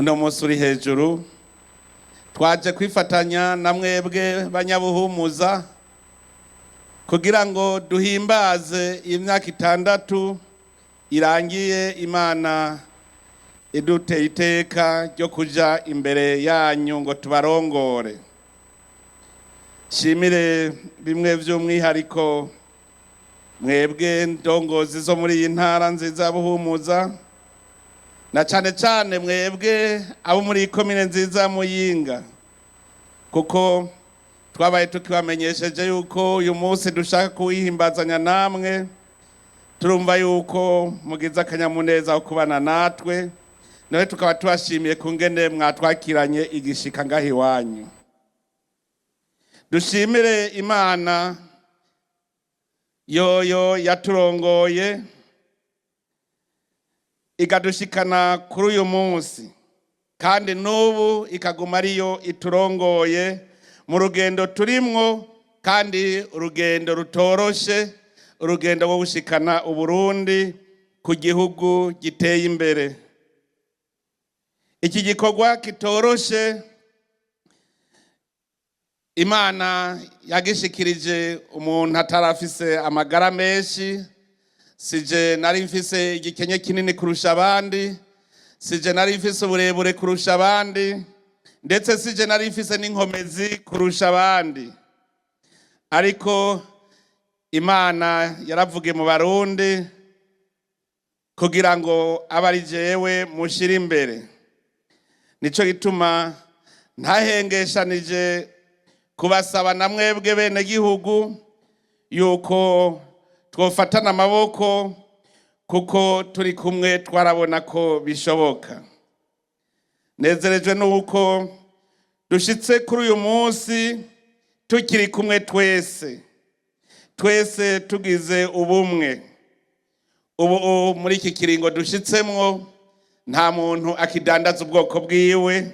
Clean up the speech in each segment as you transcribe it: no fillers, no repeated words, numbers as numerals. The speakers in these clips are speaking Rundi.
Uno munsi uri hejuru, twaje kwifatanya na mwebwe banyabuhumuza kugira ngo duhimbaze imyaka 6 irangiye Imana iduteye iteka ryo kuja imbere yanyu ngo tubarongore. Shimire bimwe by'umwihariko mwebwe ndongozi zo muri iyi ntara nziza ya Buhumuza, na cane cane mwebwe abo muri komine nziza ya Muyinga, kuko twabaye tukibamenyesheje yuko uyu munsi dushaka kuwihimbazanya namwe. Turumva yuko mugize akanyamuneza ko kubana natwe, nawe tukaba tubashimiye ku ngene mwatwakiranye igishika ngaho iwanyu. Dushimire Imana yoyo yaturongoye ikadushikana kuri uyu munsi, kandi n'ubu ikaguma ariyo iturongoye mu rugendo turimwo, kandi urugendo rutoroshe, urugendo rwo gushikana Uburundi ku gihugu giteye imbere. Iki gikorwa kitoroshe Imana yagishikirije umuntu atarafise amagara menshi. Sije nari mfise igikenye kinini kurusha abandi, sije nari mfise uburebure kurusha abandi, ndetse sije nari mfise n'inkomezi kurusha abandi, ariko Imana yaravuge mu Barundi kugira ngo abe ari jewe mushire imbere. Nico gituma ntahengeshanije kubasaba na mwebwe bene gihugu yuko twofatana amaboko, kuko turi kumwe twarabona ko bishoboka. Nezerejwe nuko dushitse kuri uyu munsi tukiri kumwe twese, twese tugize ubumwe. Ubu muri iki kiringo dushitsemwo, nta muntu akidandaza ubwoko bwiwe,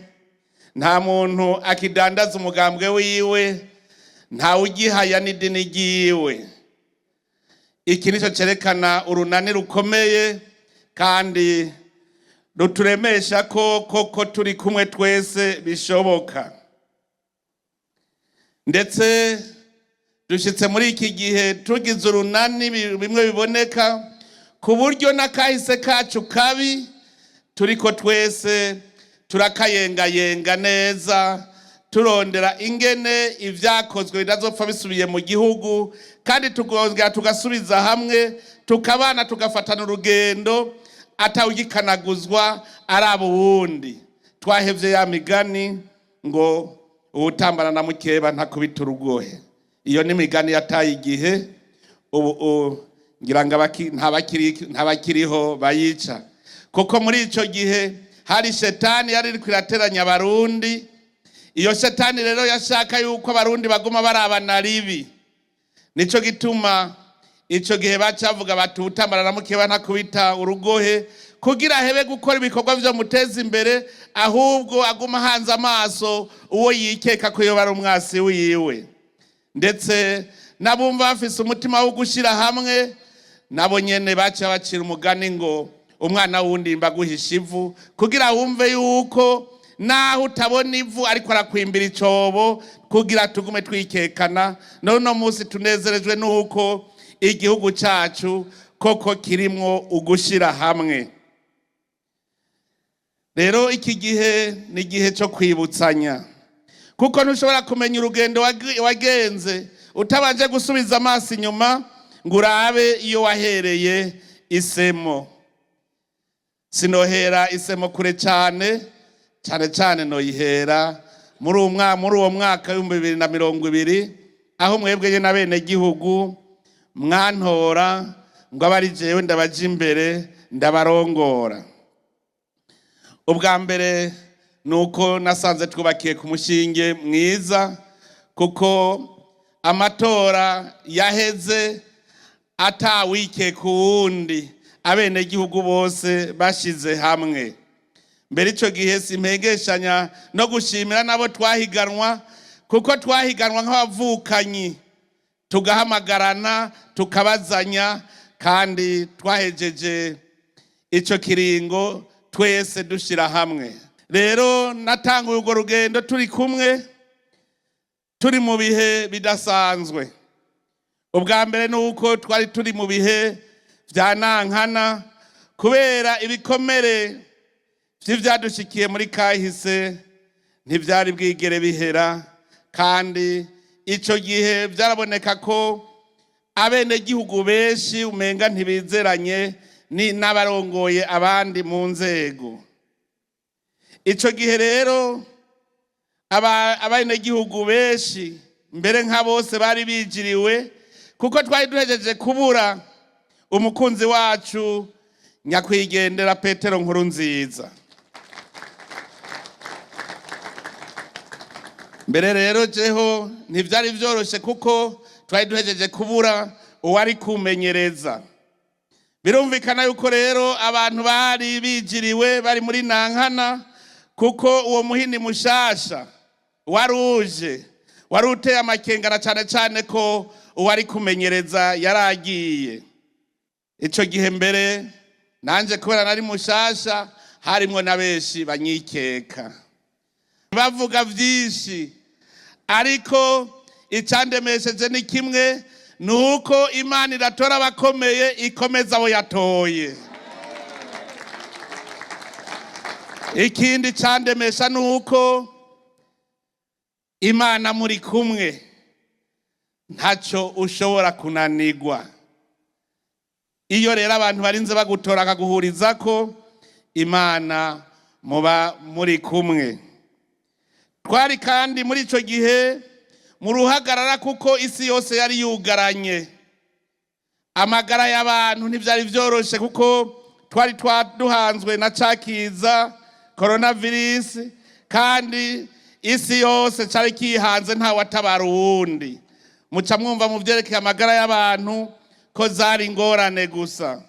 nta muntu akidandaza umugambwe wiwe, ntawe ugihaya n'idini ryiwe. Iki nicyo cyerekana urunani rukomeye kandi ruturemesha ko koko turi kumwe twese bishoboka. Ndetse dushyitse muri iki gihe tugize urunani bimwe biboneka, ku buryo n'akahise kacu kabi turiko twese turakayengayenga neza, turondera ingene ibyakozwe bidazopfa bisubiye mu gihugu, kandi tukongera tugasubiza hamwe, tukabana, tugafatana urugendo atawugikanaguzwa araba uwundi. Twahevye ya migani ngo uwutambana na mukeba ntakubita urugohe. Iyo ni migani yataye igihe. Ubu ngira ngo ntabakiriho bayica, kuko muri ico gihe hari shetani yari iriko irateranya Abarundi. Iyo shetani rero yashaka yuko Abarundi baguma barabana ribi. Nico gituma ico gihe bacavuga bati utambara na mukeba ntakubita urugohe, kugira ahebe gukora ibikorwa vyo muteza imbere, ahubwo aguma hanze amaso uwo yikeka ko yoba ari umwasi wiwe. Ndetse n'abumva bafise umutima wo gushira hamwe nabo nyene baca bacira umugani ngo umwana wundi mbaguhisha ivu, kugira wumve yuko naho utabona ivu ariko arakwimbira icobo, kugira tugume twikekana. None munsi tunezerejwe nuko igihugu cacu koko kirimwo ugushira hamwe. Rero iki gihe ni igihe cyo kwibutsanya, kuko ntushobora kumenya urugendo wagenze utabanje gusubiza amaso inyuma ngo urabe iyo wahereye isemo. Sinohera isemo kure cyane cyane cyane, noyihera muri uwo mwaka w'2020, aho mwebwe na bene gihugu mwantora ngo abe ari jewe ndabaja imbere ndabarongora. Ubwa mbere ni uko nasanze twubakiye ku mushinge mwiza, kuko amatora yaheze atawikeka uwundi, abenegihugu bose bashize hamwe. Mbere ico gihe simpengeshanya no gushimira n'abo twahiganwa, kuko twahiganwa nk'abavukanyi, tugahamagarana, tukabazanya, kandi twahejeje ico kiringo twese dushira hamwe. Rero natanguye urwo rugendo turi kumwe, turi mu bihe bidasanzwe. Ubwa mbere ni uko twari turi mu bihe vya nankana kubera ibikomere vy'ivyadushikiye muri kahise ntivyari bwigere bihera, kandi ico gihe vyaraboneka ko abenegihugu benshi umenga ntibizeranye ni n'abarongoye abandi mu nzego. Ico gihe rero abenegihugu benshi mbere nka bose bari bijiriwe, kuko twari duhejeje kubura umukunzi wacu nyakwigendera Petero Nkurunziza. Mbere rero jeho ntivyari vyoroshe kuko twari duhejeje kubura uwari kumenyereza. Birumvikana yuko rero abantu bari bijiriwe bari muri nankana, kuko uwo muhini mushasha waruje wari uteye amakengana, cane cane ko uwari kumenyereza yaragiye. Ico gihe mbere nanje kubera nari mushasha harimwo na benshi banyikeka, bavuga vyinshi, ariko icandemesheje ni kimwe, nuko Imana iratora abakomeye ikomeza abo yatoye. Ikindi candemesha nuko Imana muri kumwe ntaco ushobora kunanirwa. Iyo rero abantu barinze bagutora akaguhurizako, Imana muba muri kumwe. Twari kandi muri ico gihe mu ruhagarara kuko isi yose yari yugaranye. Amagara y'abantu ntivyari vyoroshe kuko twari twaduhanzwe na cakiza coronavirus, kandi isi yose cari kihanze ntawatabara uwundi. Muca mwumva mu vyerekeye amagara y'abantu ko zari ingorane gusa.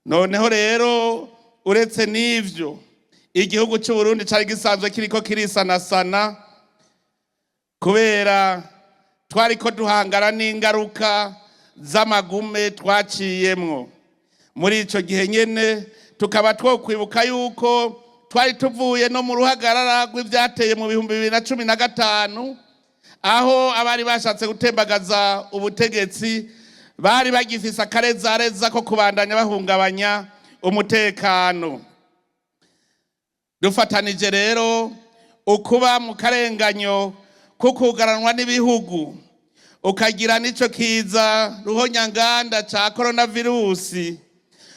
Noneho rero uretse n'ivyo, igihugu c'u Burundi cari gisanzwe kiriko kirisanasana kubera twariko duhangana n'ingaruka z'amagume twaciyemwo. Muri ico gihe nyene tukaba twokwibuka yuko twari tuvuye no mu ruhagarara rw'ivyateye mu 2015, aho abari bashatse gutembagaza ubutegetsi bari bagifise akarezareza ko kubandanya bahungabanya umutekano. Dufatanije rero ukuba mu karenganyo kukugaranwa n'ibihugu, ukagira n'ico kiza ruhonyanganda ca coronavirusi,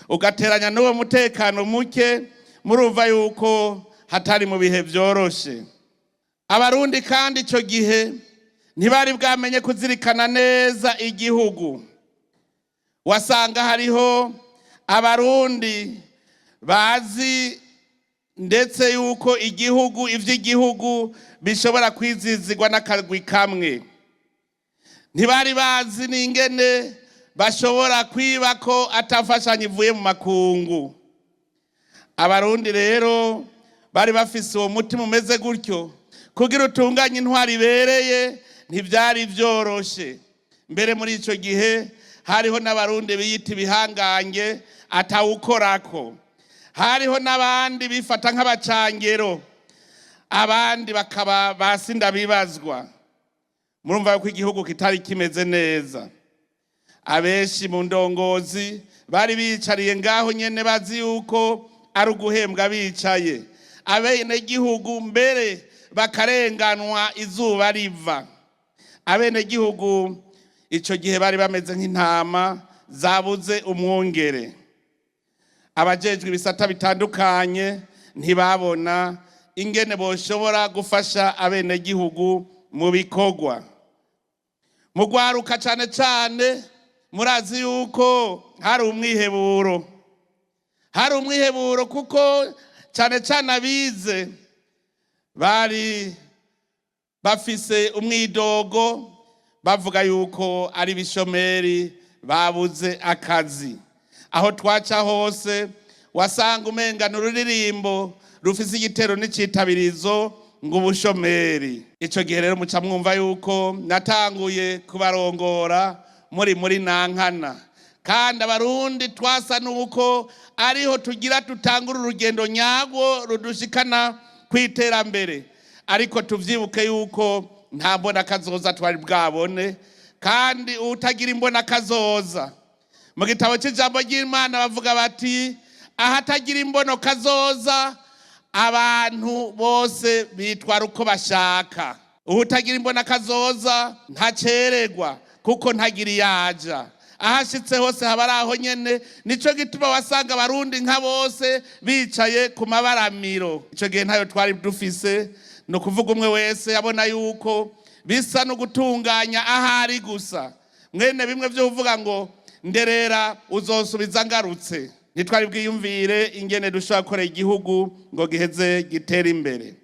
ugateranya n'uwo mutekano muke, murumva yuko hatari mu bihe vyoroshe. Abarundi kandi ico gihe ntibari bwamenye kuzirikana neza igihugu. Wasanga hariho abarundi bazi ndetse yuko igihugu ivy'igihugu bishobora kwizizigwa n'akagwi kamwe. Ntibari bazi n'ingene bashobora kwiba ko atafashanyo ivuye mu makungu. Abarundi rero bari bafise uwo mutima umeze gutyo, kugira utunganye intwari ibereye ntivyari vyoroshe. Mbere muri ico gihe hariho n'abarundi biyita ibihangange atawukorako, hariho n'abandi bifata nk'abacangero, abandi bakaba basindabibazwa. Murumva ko igihugu kitari kimeze neza. Abenshi mu ndongozi bari bicariye ngaho nyene bazi yuko ari uguhembwa bicaye. Abenegihugu mbere bakarenganwa izuba riva. Abenegihugu ico gihe bari bameze nk'intama zabuze umwungere. Abajejwe ibisata bitandukanye ntibabona ingene boshobora gufasha abenegihugu mu bikorwa. Mu gwaruka cane cane murazi yuko hari umwiheburo. Hari umwiheburo kuko cane cane abize bari bafise umwidogo, bavuga yuko ari bishomeri babuze akazi. Aho twaca hose wasanga umenga n'ururirimbo rufise igitero n'icitabirizo ngo ubushomeri. Ico gihe rero muca mwumva yuko natanguye kubarongora muri nankana, Kandi Abarundi twasa nuko ariho tugira tutangura urugendo nyarwo rudushikana ku iterambere, ariko tuvyibuke yuko nta mbona kazoza twari bwabone. Kandi utagira imbona kazoza, mu gitabo cy'ijambo ry'Imana bavuga bati: "Ahatagira imbono kazoza, abantu bose bitwara uko bashaka." Utagira imbona kazoza ntacererwa, kuko ntagira iyaja. Ahashitse hose haba ari aho nyene. Nico gituma wasanga Abarundi nka bose bicaye ku mabaramiro. Ico gihe ntayo twari dufise. Ni ukuvuga, umwe wese yabona yuko bisa no gutunganya ahari gusa, mwene bimwe vyo kuvuga ngo: "Nderera, uzonsubiza ngarutse." Ntitwari bwiyumvire ingene dushobora gukorera igihugu ngo giheze gitere imbere.